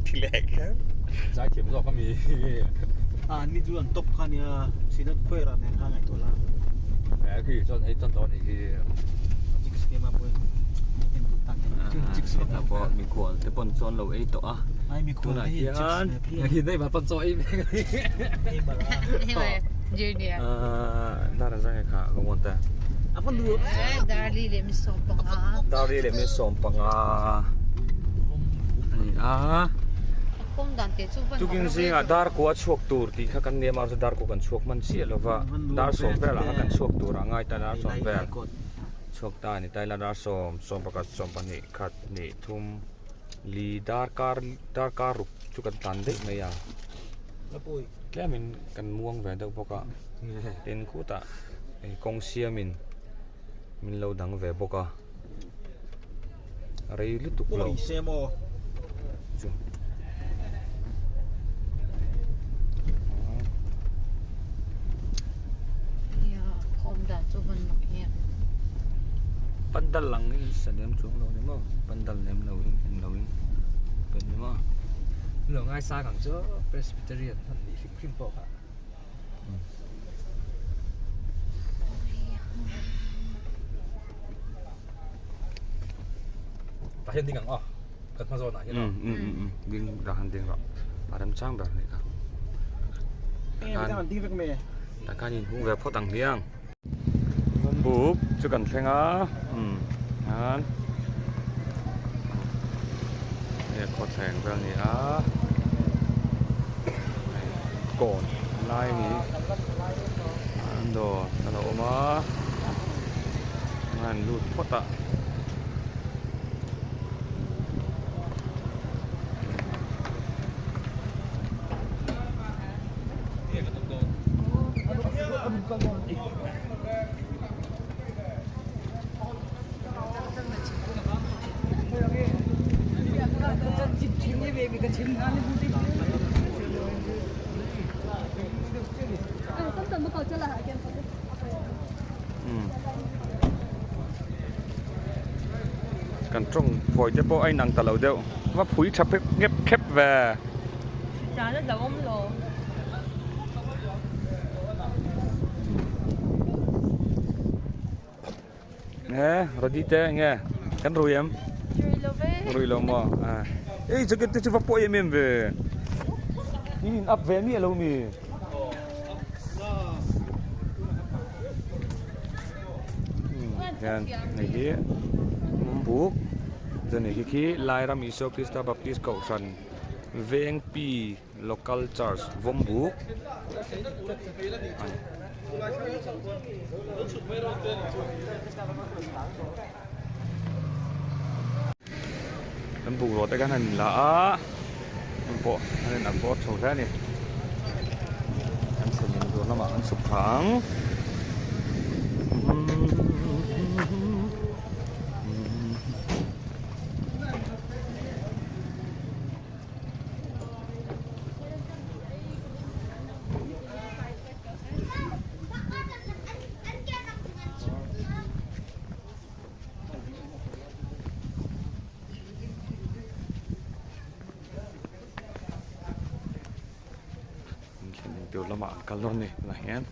Thilek kher. Zai thiam zawk ami. Ah, ni chu an top kha nia Synod Choir ah nen khan ngaihtuah la. Eh, khi chuan ei tan tawh anih khi. Chicks te mah pawhin en duh tak em. Chicks te pawh mikhual te pawn chuan lo ei tawh a. Ai mikhual te hi chicks ve phian. Hi nei mah pawn chaw ei ve. Ei balh a. Junior. Dar a zang e kha ka want a. A va lu. Darli leh mi 15. Darli leh mi 15. Ani a. Tukin zingah dar kua chhuak tur tih kha kan nia mahse dar kua kan chhuak hman chiah lova dar sawm velah kha kan chhuak tur a ngai ta dar sawm vel chhuak ta a ni ta ila dar sawm sawm pakhat sawm pahnih khat hnih thum li dar kar dar kar ruk chu kan tlan daih mai a tlemin kan muang ve deuh bawk a tin khutah kawng siamin min lo dang ve bawk a. Rei lutuk lo. Chu. Pandal lang in sa nem chuang lo ni maw pandal nem lo in en lo in pen ni maw. Lo ngai sang ang chu Presbyterian han nih hrim hrim pawh kha. Tah hian ding ang aw kan hma zawnah hian aw. Um ding dah han ding rawh a remchang ber anih kha. Ding vek mai e. Tah khan inhung ve phawt ang hmiang. Buk chu kan thleng a um hian hei khawthleng vel a ni a hei kawn lai a ni an dawr a lo awm a an lut phawt a. Kan tawng phawi te pawh a inang ta lo deuh va phui tha ngep khep ve. He Rody te enge kan rui em? Rui lo ve. Rui lo maw? Ei jacket te chu va pawh em em ve. In in up ve miah lo mi? Hian hei hi buk chuan hei khi Lairam Isua Krista Baptist Kohhran Vengpi Local Church Vawmbuk a ni. Kan bungraw te khan han inla a heng pawh an in ak bawr chho hle a ni an thlen in tur lamah an chhuk thla ang. Tur lamah an kal dawn a ni tunah hian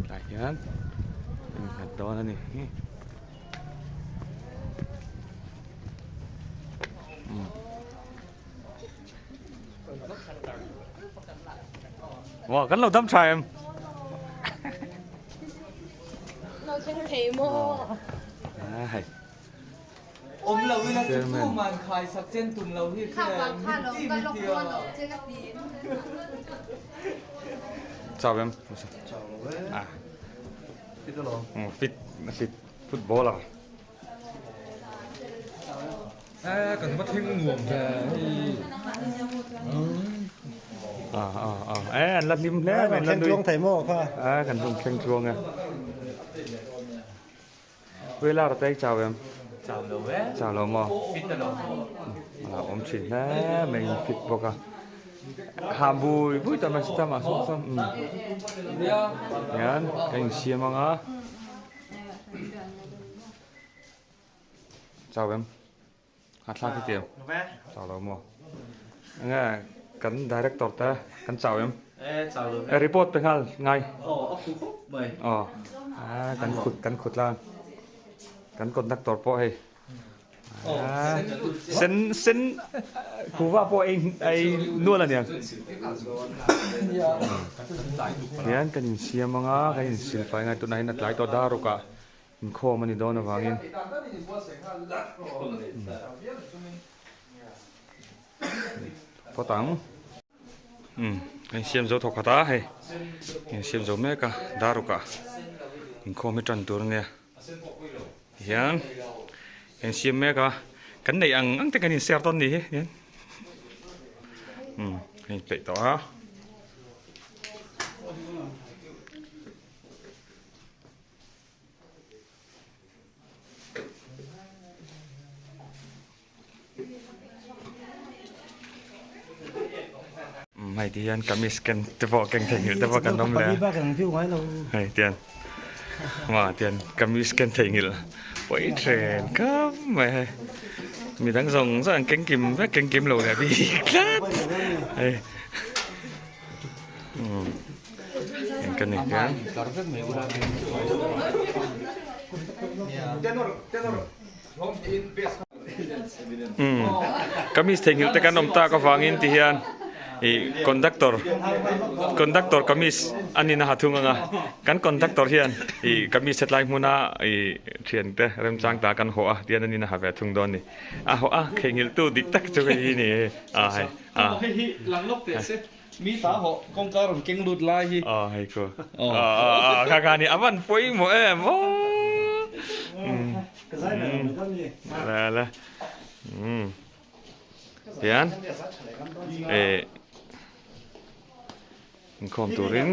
tlai hian an nghat dawn a ni. Wow, kan lo dam tha em? Lo thleng thei maw? Hei. Awm lo ila chu tu man khai sak chen tum lo hi khe min ti min ti a. Chau em? Chau lo e. Ah. Fit alawm. Fit, fit footballer. Eh, kan va thleng nuam ve hei. À à à, eh an la hlim hle mai an la nui. Thleng thei maw kha? À kan hlum thleng tluang e. Wela ra tai chau em? Chau lo e. Chau lo maw? Fit lo. À awm thin hle mai in fit bawk a. Ham bui bui ta mai tam ah sawn sawn. Hian kan insiam anga. Chau em? A thlak hi tiang. Chau lo maw? Nge kan director te kan chau em? E chau lo. E report pe nghal ngai. Aw a khu khawp mai. Aw. A kan khut kan khut lang. Kan conductor pawh hei. Sen sen kuva pawh ei ei nual aniang. Hian kan insiam anga kan insilfai ngai tunah hian a tlai tawh daruk ah. Inkhawm a ni dawn avangin phawt ang. Umm ka insiam zo thawk khat a hei ka insiam zo mek a daruk ah inkhawm hi tan tur ania tihian ka insiam mek a kan neih ang ang te kan inser dawn ni hi hian umm ka inpeih tawh a. Hei ti hian kamis ken te pawh keng theihnghilh te pawh kan awm leh a hei tian maw tian kamis ken theihnghilh pawi then khawp mai hei midang zawng zawng an keng kim vek keng kim lo leh bik tlat hei. Eng ka ni hian. Kamis theihnghilh te kan awm tak avangin ti hian ih conductor conductor kamis a nina ha thung anga kan conductor hian ih kamis hetlai hmuna ih thiante remchang ta kan hawh a tihian a nina ha ve thung dawn a ni a hawh a theihnghilh tu dik tak chu hei hi ni a hei. Ah. Hei hi lang lawk teh se. Mi ta hawh kawngka rawn keng lut lai hi. Ah hei ko. Ah ah ah kha kha ni avan pawimawh em aw. Ka zai ve lo mai dawn ni. La la. Um. Tian. Eh. Inkhawm turin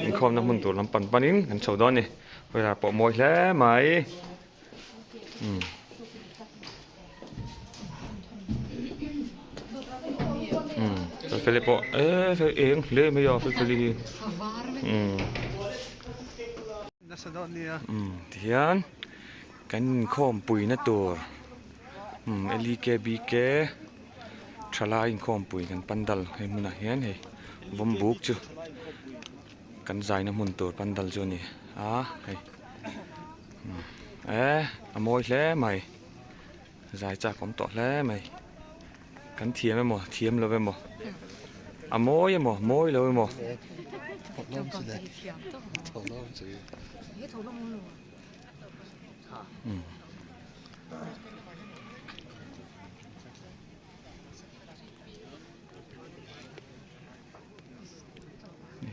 inkhawmna hmun tur lam pan panin kan chho dawn ni. Hawihla pawh mawi hle mai. Um. Um Felfeli pawh eh hei eng hle mai a Felfeli hi. Um. Um tihian kan inkhawm puina tur um L E K B K thalai inkhawm pui kan pandal hei hmunah hian hei vawmbuk chu kan zaina hmun tur pandal chu a ni a hei. E a mawi hle mai zai chak awm tawh hle mai kan thiam emaw thiam lo emaw a mawi emaw mawi lo emaw.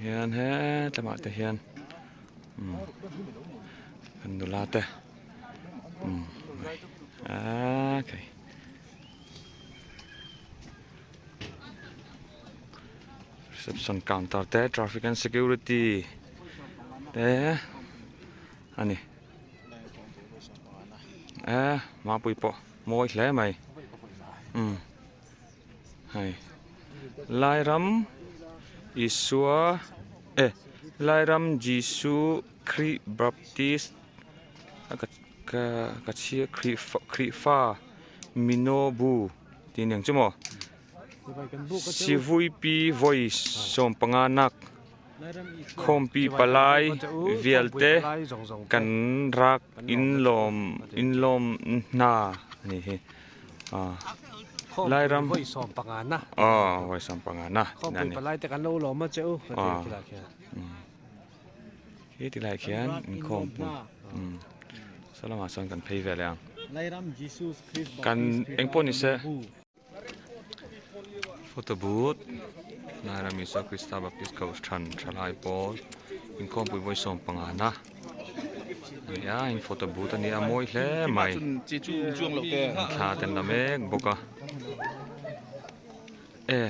Hian hetlaiah te hian kan nula te aaa khai reception counter te traffic and security te a ni eh mapui pawh mawi hle mai umm. Hei Lairam Isua eh Lairam Jisu Khrih Baptist a ka ka ka chhia Khrihfa Khrihfa Minobu tih aniang chu maw Sivuipi vawi sawmpanga nak khawmpi palai vialte kan rak inlawm inlawm hna a ni hi. Lairam vawi sawm panga na aw vawi sawm panga na khawpui palai te kan lo lawm a che u ka ti khilai khian khi tilai khian inkhawmpui saw lamah sawn kan phei ve leh ang Lairam Jesus Christ kan engpawh ni se photo booth Lairam Isua Krista Baptist Kohhran thalai pawl inkhawmpui vawi sawm panga na. Nia in photo booth a nia mawi hle mai thla te an la mek bawk a e.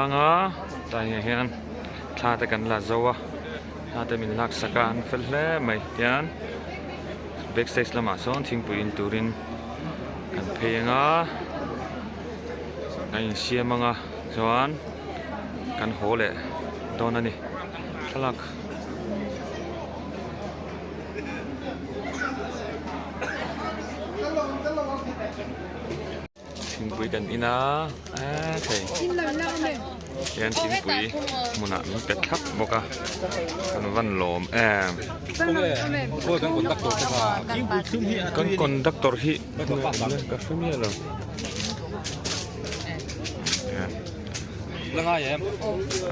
tlang a tlaiah hian thla te kan la zo a thla te min lak sak a an fel hle mai tian back stage lamah sawn thingpui in turin kan phei ang a kan insiam ang a chuan kan haw leh dawn a ni thlalak. Thingpui kan in a eee thei hian thingpui hmunah min pe thlap bawk a kan van lawm em kan conductor hi ka hre miah lo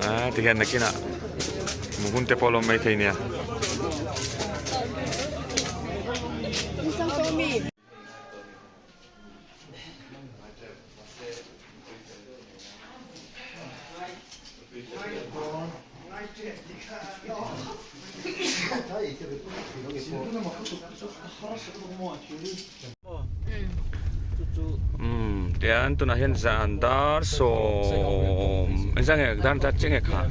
a tihian nakinah hmuh hun te pawh a lawm maithei nia. Umm tian tunah hian zan dar sawm engzah nge dar zat chiah nge kha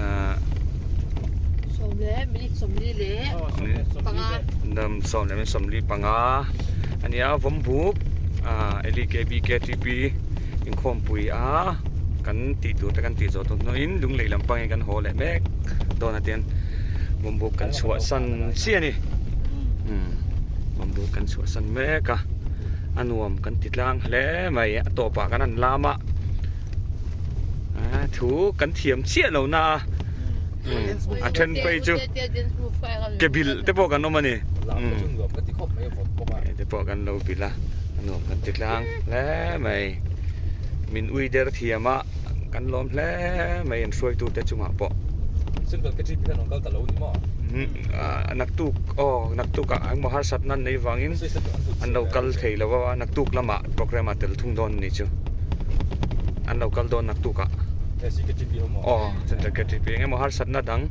ahh dam 10:45 ania vawmbuk ahh L E K B K T P inkhawmpui a kan tih tur te kan tih zawh tawh hnuin lunglei lam pangin kan haw leh mek dawn a tian vawmbuk kan chhuahsan chiah a ni. Bamboo kan chhuahsan mek a a nuam kan ti tlang hle mai a tawpah kan han lam a thu kan thiam chiah lo na a a then phei chu ke bilh te pawh kan awm a ni te pawh kan lo bilh a a nuam kan ti tlang hle mai min ui der thiam a kan lawm hle mai an hruaitu te chungah pawh. Naktuk aw naktuk ah engmaw harsatna an nei vangin an lo kal thei lo a naktuk lamah programme ah tel thung dawn a nih chu an lo kal dawn naktuk ah aw central ktp engemaw harsatna dang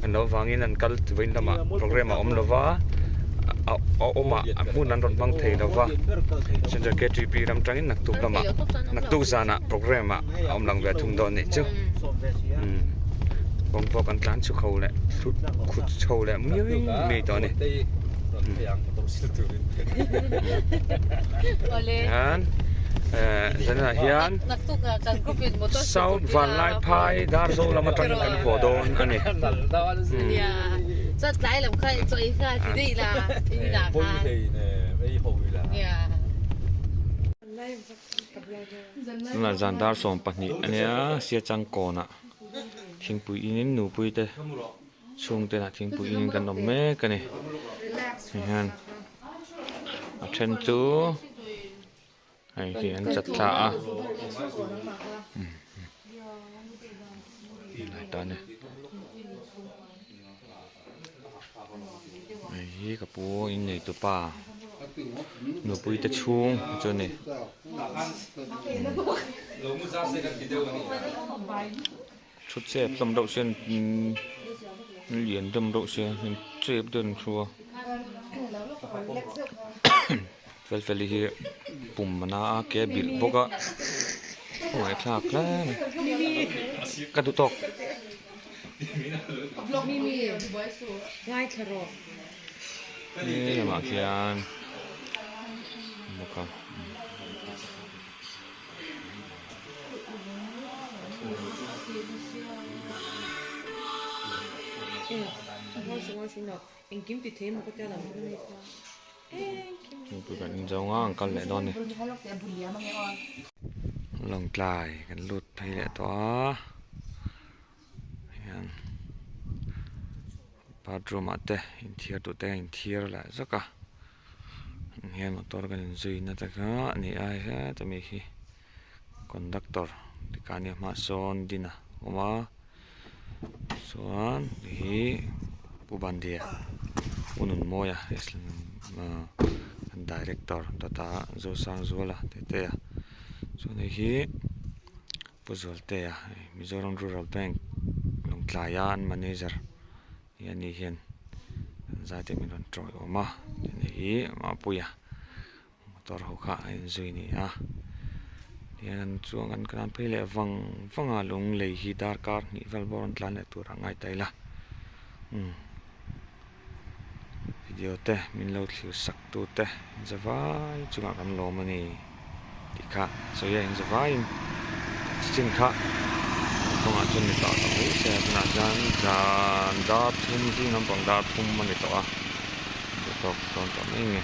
an lo vangin an kal vawiin lamah programme a awm lo va a awm ah hmun an rawn hmang thei lo va central ktp ram tangin naktuk lamah naktuk zanah programme ah a awm lang ve thung dawn a nih chu. Kawng pawh kan tlan chhuk ho leh thut khut chho leh miai miai tawh a ni. Hian zanah hian South Vanlaiphai Darzo lam atangin kan haw dawn a ni. Tunah zan dar 12 a nia Siachang kawnah thingpui inin nupui te chhungte ah thingpui inin kan awm mek a ni tihian a then chu hei hi an chat thla a hei hi ka pu innei tupa nupui te chhung chu a ni. Thu chep hlawm deuh sian lian deuh deuh sia chep deuh an thu a Felfeli hi pum a na a ke a bilh bawk a ngaihthlak hle mai ka duh tawk. He lamah khian bawk a. Mipui kan inzo nga an kal leh dawn a ni. Lawngtlai kan lut phei leh tawh a hian bathroom ah te inthiar duh te a inthiar leh zawk a. Hian motor kan inzui na te kha a ni a heta mi hi conductor tikhan nia hmaah sawn din a awm a chuan hi Pu Bandia Pu Nunmawia director dawtah Zosangzuala Tetea chuan hei hi Pu Zualtea Mizoram Rural Bank Lawngtlaia an manager. Hei ani hian an zai te min rawn tawih awm a hei hi Mapuia motor ho kha a inzui a ni a. Tihian an chuang an tlan phei leh vang vang a lung lei hi darkar hnih vel bawr an tlan leh tur ah ngai ta ila umm video te min lo thlir sak tu te zavai chungah kan lawm a ni tih kha sawi a inzavaiin chin kha kawngah chuan ni tawh tak mai se tunah chuan zan dar thum zing lampang dar thum a ni tawh a tawk dawn tawh mai nge.